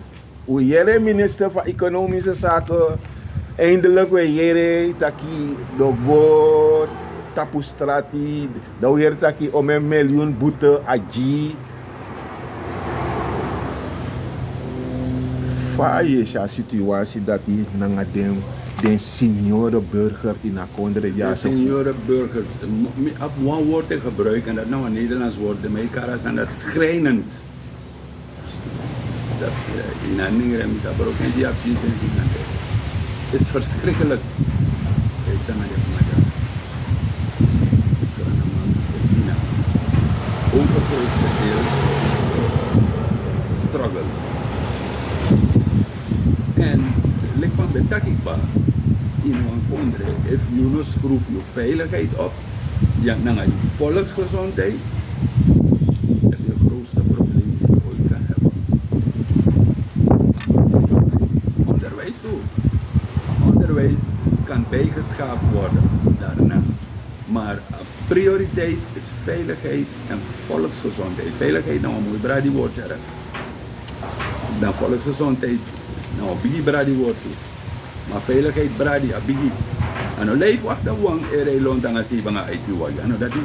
Un yere minister van Economische Zaken, eindelijk we yere taki den o go tapu strati, dan un yere taki omeni miljoen boete a gi. Fa yu e si a situatie dati nanga den, den seniore burger ini a kondre? Den seniore burgers, mi abi wan woord te gebruiken, dat na wan Nederlands woord, ma yu kari a sani dati schrijnend. Dat, eh, ini a nengre mi sa broko en di a pikin sensi nante. Is verschrikkelijk. Zei Sanagas Maja. Sanaman Kopina. Overgrootste deel struggelt. En lik van ben taki kba, in wan kondre, efu yu no skroef yu veiligheid op, ya, nanga yu volksgezondheid, dat is de grootste probleem die je ooit kan hebben. Onderwijs ook. Onderwijs kan bijgeschaafd worden daarna. Maar, eh, prioriteit is veiligheid en volksgezondheid. Veiligheid na wan moi bradi wortu, hè. Dan volksgezondheid na wan bigi bradi wortu. Ma veiligheid bradi a bigi. A no lei fu wakti wan e rei lontu nanga seibi nanga aiti wagi. A no dati.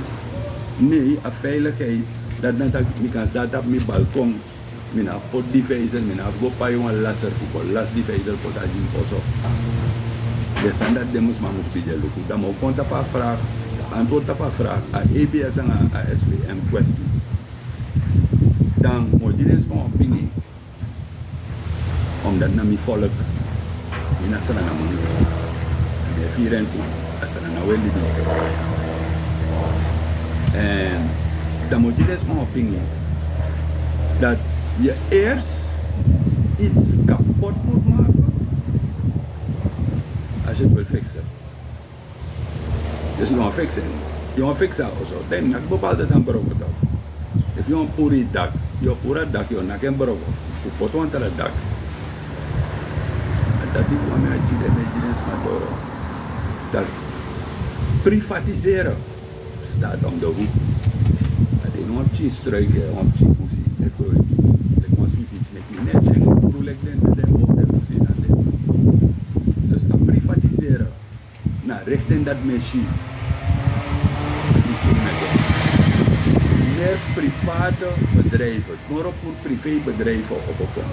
Nee, a veiligheid. Dati na taki mi kan sidon tapu mi balkon. Mi no abi fu poti divisor, mi no abi fu go pai wan laser fu kon lasi divisor poti na gi mi oso. Den sani dati den mus, man mus bigin e luku. Dan mi o kon tapu a vraag, antwoord tapu a vraag, a E B S nanga a S P M kwestie. Dan mi o gi den sma wan opini. Omdat na mi volk, mi na Sranan man. Mi e firi en tu, a Sranan we libi. En dan mi o gi den sma opini dat je eerst iets kapot moet maken als je het wil fixen. Dus yu no fiksi en. Yu o fiksi a oso, dan yu naki bepaalde sani broko. Efu yu o puru yu dak, yu o puru a dak, yu o naki en broko fu poti wan tra dak. A dati wan mi a gi den, mi e gi den sma doro. Dati privatiseren staat om de hoek. A de no wan pikin struik, wan pikin busi e kroi. Leki wan swipi sneki, ne den o puru leki den, den bowten busi san de. Dus a privatiseren na richting dati mi e si a systeem e go. Meer private bedrijven, moro furu privébedrijven opo kon.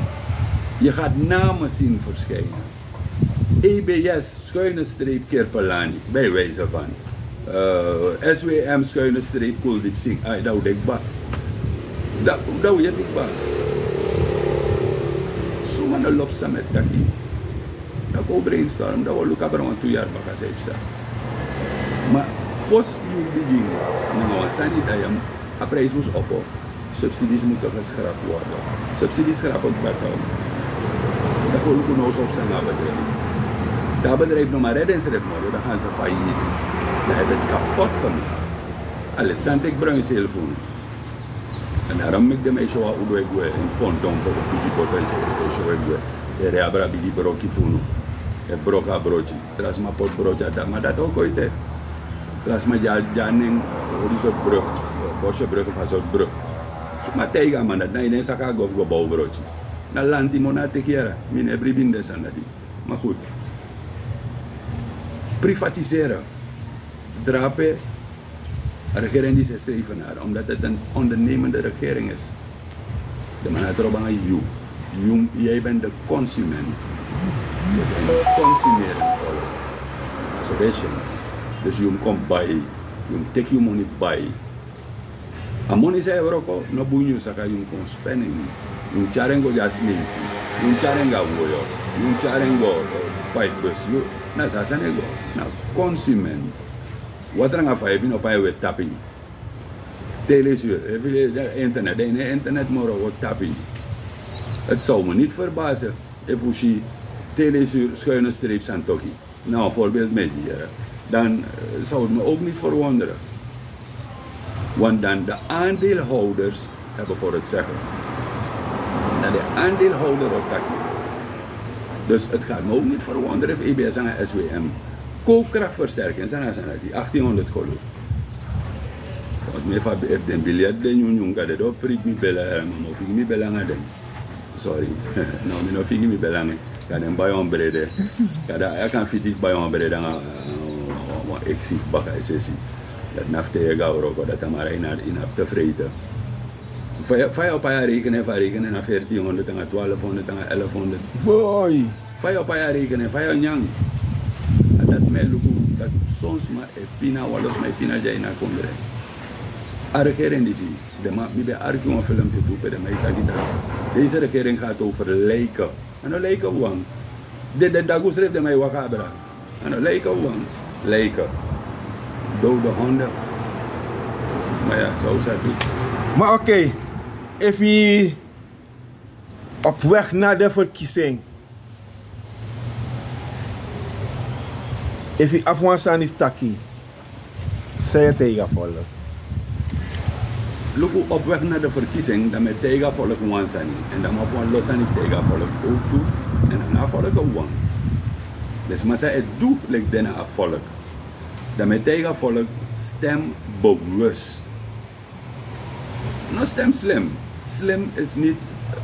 Je gaat namen zien verschijnen. E B S schuine streep Kirpelani, bij wijze van, eh, S W M schuine streep Kuldiep Singh. Ai, dan o de kba. Dan, dan o de kba. Suma no lobi san mi e taki. Dan kon brainstorm, dan wi o luku abra wan tu yari baka san e psa. Ma fosi yu bigin nanga wan sani, dan yu, a prijs mus opo. Subsidies moeten geschrapt worden. Subsidies schrappen betekent dat we luku now so op zijn bedrijf. Dat bedrijf nog maar redden schrift worden, dan gaan ze failliet. Dan hebben het kapot gemaakt. Alexander Bruin cellfoon. En daarom meki den man e si wan udu e gwe, en pondon, poko bigi boto e si wan udu e gwe. Ere abra bigi broki fu unu. E broka broki. Tra sma poti broki a dati, ma dati o go ete. Tra sma dya, dya nen, eh, odi sortu brug. Bosje brug of a sortu brug. Suma taigi a man dati, na ini en saka a go fu go bow broki. Na lanti mi o na teki yere, mi no e bribi ini den sani dati. Ma goed. Privatiseren. Drape, a regering disi e streven naro, omdat het een ondernemende regering is. De man na trobo nanga yu. Yu, jij bent de consument. We zijn een consumerend volk. Na so den e si en. Dus yu mus kon bai. Yu mus teki yu moni bai. A moni san yu e wroko, no bun yu saka, yu mus kon spen en. Yu mus tyari en go gi a smeisi. Yu mus tyari en go a woyo. Yu mus tyari en go, eh, pai bus. Yu, na so a sani e go. Na consument. Watra nanga fa, efu yu no pai, wi e tapu yu. Telesuur, efu yu, eh, internet, dan ini internet moro wi o tapu yu. Het zou me niet verbazen efu wi si Telesuur schuine streep Santokhi. Nou, een voorbeeld mi e gi, dan, eh, zou het me ook niet verwonderen. Want dan de aandeelhouders hebben voor het zeggen. Dan de aandeelhouder o taki. Dus het gaat me ook niet verwonderen efu E B S nanga S W M. Koopkrachtversterking, san na a sani dati, achttienhonderd kolu. Want mi fa, efu den biljet de nyunyun, kan den dati o priti mi bela, eh, ma mi o figi mi bela nanga den. Sorry. No, mi no figi mi bela nanga en. Kan den bai wan brede. Kan den, a kan fiti fu bai wan brede nanga, eh, wan eksi fu baka esesi. Dati na fu te yu e go a wroko, dati a mara yu no abi te freite. Fa yu, fa yu o pai a rekening, fu a rekening na veertienhonderd nanga twaalfhonderd nanga elfhonderd. Boy. Fa yu o pai a rekening, fa yu o nyan. A dati mi e luku, dati son sma e pina, wan lo sma e pina dya ini a kondre. A regering disi, den man, mi ben arki wan filmpje tu pe den man e taki taki, deze regering gaat over lijken. A no lijken wawan. Den, den dagu srefi den man e waka abra. A no lijken wawan. Lijken. Dode honden. Maar ja, zo is het. Maar oké, efu yu op weg na de verkiezing, efu yu abi wan sani fu taki, san yu e taigi a volk? Luku, op weg na de verkiezing, dan mi e taigi a volk wan sani. En dan mi abi wan lo sani fu taigi a volk ook tu. En a no a volk wawan. Dus ma san e du leki den na a volk. Dan mi e taigi a volk, stem bewust. No stem slim. Slim is niet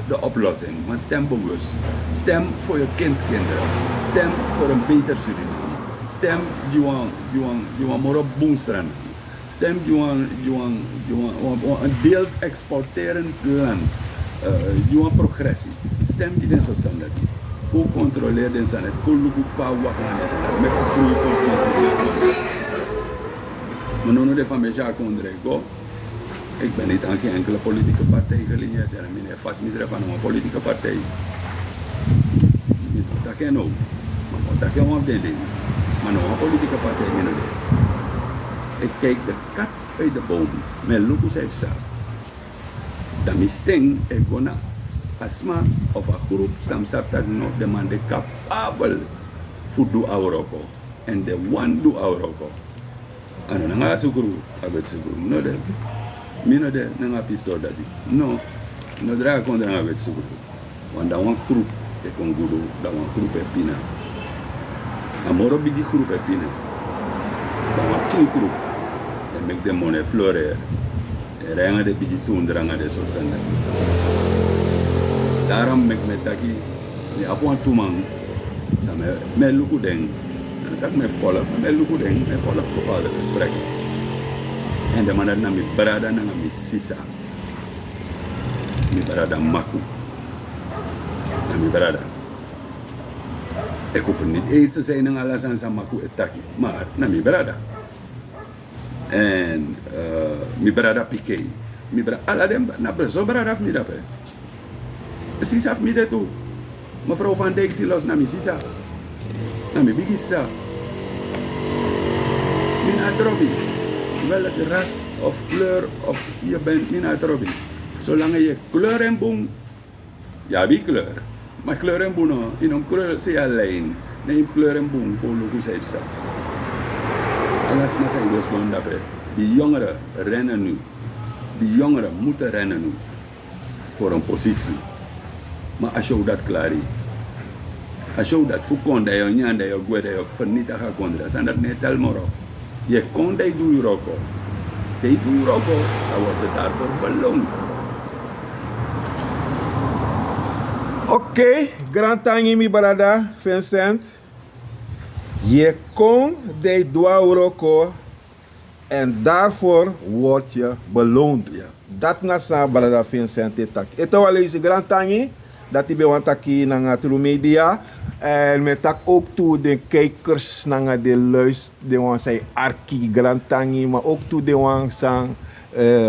de oplossing, maar stem bewust. Stem voor je kindskinderen. Stem voor een beter Suriname. Stem gi wan, gi wan, gi wan moro bun Sranan. Stem gi wan, gi wan, gi wan, wan, wan, een deels exporterend land. Eh, gi wan progressie. Stem gi den sortu sani dati. Kon controleer den sani dati. Kon luku fa a waka nanga den sani dati. Meki a groei kon gi Suriname. Ma no, no, den fa mi e si a kondre go. Ik ben niet aan geen enkele politieke partij gelineerd, en mi no e fasi misrefi na wan politieke partij. Mi no taki en now. Ma mi o taki en wan fu den dei disi. Ma no wan politieke partij mi no de. Ik kijk de kat uit de boom. Mi e luku san e psa. Dan mi sten e go na a sma of a groep san mi sabi taki no, den man de capabel fu du a wroko. En den wani du a wroko. A no nanga a sukru, a weti sukru no de. Mi no de nanga a pistori dati. No. No drai a kondra nanga weti sukru. Wan dan wan grupu e kon gudu, dan wan grupu e pina. A moro bigi grupu e pina. Dan wan pikin grupu e meki den moni e floreri. E rai nanga den bigi tundra nanga den sortu sani dati. Darom meki mi e taki, mi abi wantu man san mi e luku den. San mi e taki mi e folok, mi e luku den, mi e folok bepaalde gesprekken. Èn den man dati na mi brada nanga mi sisa. Mi brada Maku. Na mi brada. Eki fu niti eisi sei nanga ala sani san Maku e taki, ma na mi brada. Èn mi brada Pikei, mi brada, ala den na so brada fu mi dape. Sisa fu mi de tu. Mefrow Van Dijk Silos na mi sisa. Na mi bigi sisa. Mi na trobi. Welke ras of kleur of yu ben, mi na trobi. Solanga yu e kleur en bun, yu abi kleur. Ma kleur en bun no, yu no mus kleur sei a lijn. Ne yu mus kleur en bun kon luku san yu psa. Ala sma san yu dus don dape. Di yongere rennen nu. Di yongere mutu rennen nu. Fu en posisi. Ma a show dati klari. A show dati fu kon dan yu o nyan dan yu o gwe dan yu o fernitigi a kondra san dati no e tel moro. Yu e kon dan yu du yu wroko. Te yu du yu wroko, a word yu darvoor beloon. Okei. Grantangi mi brada Vincent. Yu e kon dan yu du a wroko. En daarvoor word je beloond. Dati na san brada Vincent e taki. Ete wan leisi grantangi. Dati ben wan taki nanga tru media. En mi e taki ook tu den kijkers nanga den luis den wan san e arki grantangi ma ook tu den wan san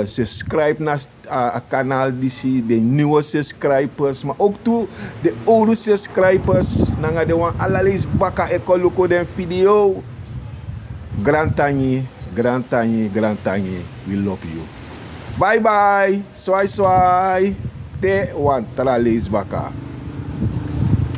subscribe na a kanal disi den niwe subscribers ma ook tu den owru subscribers nanga den wan ala leisi baka e kon luku den video. Grantangi, grantangi, grantangi. Wi lobi yu. Baibai. Swai swai. Te wan tra leisi baka.